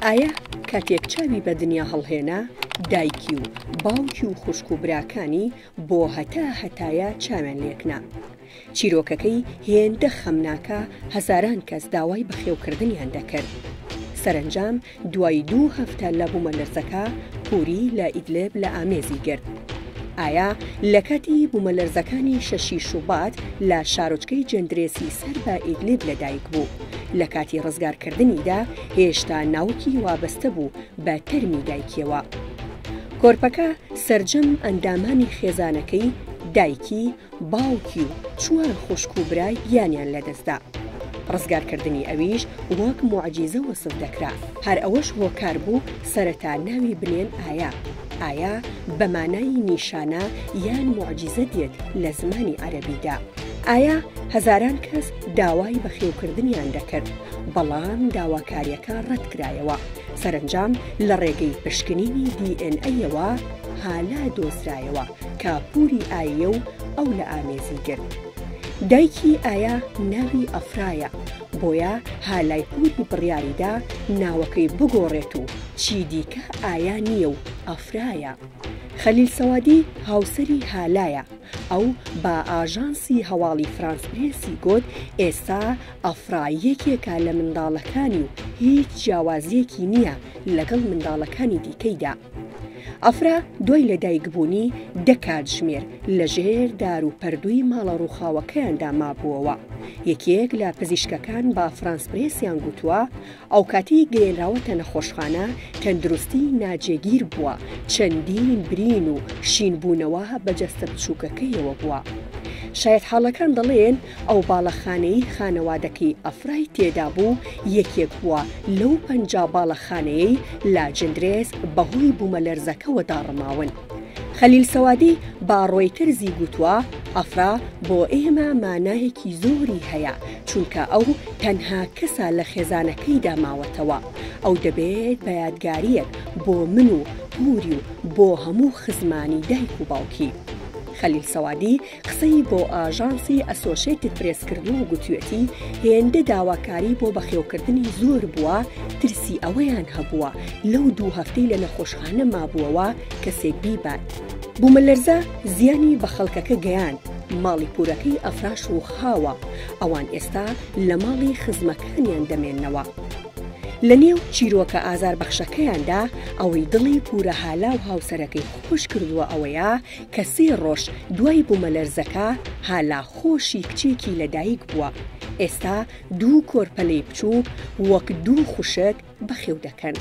ئایا کاتێک چاوی بە دنیا هەڵهێنا، دایکی و باوکی و خوشک و براکانی بۆ هەتا هەتایە چاویان لێکنا. چیرۆکەکەی هێندە خەمناکە هەزاران کەس داوای بەخێوکردنیان دەکرد. سەرەنجام دوای دوو هەفتە لە بوومەلەرزەکە پوری لە ئیدلب لە ئامێزی گرت. ئایا لە کاتی بوومەلەرزەکانی شەشی شوبات لە شارۆچکەی جەندرێسی سەر بە ئیدلیب لەدایک بوو. لە کاتی ڕزگارکردنیدا هێشتا ناوکی وابەستە بوو بە تەرمی دایکیەوە. کۆرپەکە سەرجەم ئەندامانی خێزانەکەی، دایکی، باوکی و چوار خوشک و برای گیانیان لەدەستدا. ڕزگارکردنی ئەویش وەک موعجیزە وەسف دەکرا، هەر ئەوەش هۆکار بوو سەرەتا ناوی بنێن ئایا. ئایا بە مانای نیشانە یان موعجیزە دێت لە زمانی عەرەبیدا. ئایا هەزاران کەس داوای بەخێوکردنیان دەکرد، بەڵام داواکارییەکە ڕەتکرایەوە. سەرەنجام لە ڕێگەی پشکنینی دی ئێن ئەیەوە هالا دۆزرایەوە کە پوری ئاییە و ئەو لە ئامێزی گرت. دایکی ئایا ناوی ئەفرایە، بۆیە هالای پوری بڕیاریدا ناوەکەی بگۆڕێت و چیدیکە ئایا نییە و ئەفرایە. خەلیل سەوادی هاوسەری هالایە، ئەو بە ئاژانسی هەواڵی فرانس پرێسی گوت، ئێستا ئەفرا یەکێکە لە منداڵەکانی و هیچ جیاوازییەکی نییە لەگەڵ منداڵەکانی دیکەیدا. ئەفرا دوای لەدایکبوونی دە کاتژمێر لەژێر دار و پەردووی ماڵە ڕووخاوەکەیاندا مابووەوە. یەکێک لە پزیشکەکان بە فرانس پرێسیان گوتووە، ئەوکاتەی گەیەنراوەتە نەخۆشخانە تەندروستی ناجێگیر بووە، چەندین برین و شینبوونەوە بە جەستە بچووکەکەیەوە بووە. شایەتحاڵەکان دەڵێن، ئەو باڵەخانەی خانەوادەکەی ئەفرای تێدا بوو یەکێک بووە لەو 50 باڵەخانەیەی لە جندرێس بەهۆی بوومەلەرزەکەوە داڕماون. خەلیل سەوادی بە ڕۆیتەرزی گوتووە، ئەفرا بۆ ئێمە مانایەکی زۆری هەیە، چونکە ئەو تەنها کەسە لە خێزانەکەیدا ماوەتەوە. ئەو دەبێت بە یادگارییەک بۆ من و پوری و بۆ هەموو خزمانی دایک و باوکی. خەلیل سەوادی قسەی بۆ ئاژانسی ئەسۆشێتد پرێس کردووە و گوتویەتی، هێندە داواکاری بۆ بەخێوکردنی زۆر بووە، ترسی ئەوەیان هەبووە لەو دوو هەفتەی لە نەخۆشخانە مابووەوە کەسێک بیبات. بوومەلەرزە زیانی بە خەڵکەکە گەیاند، ماڵی پوورەکەی ئەفراش ڕووخاوە، ئەوان ئێستا لە ماڵی خزمەکانیان دەمێننەوە. لەنێو چیرۆکە ئازاربەخشەکەیاندا، ئەوەی دڵی پوورە هالا و هاوسەرەکەی خۆش کردووە ئەوەیە کە سێ ڕۆژ دوای بوومەلەرزەکە هالا خۆشی کچێکی لەدایک بووە، ئێستا دوو کۆرپەلەی بچووک وەک دوو خوشک بەخێو دەکەن.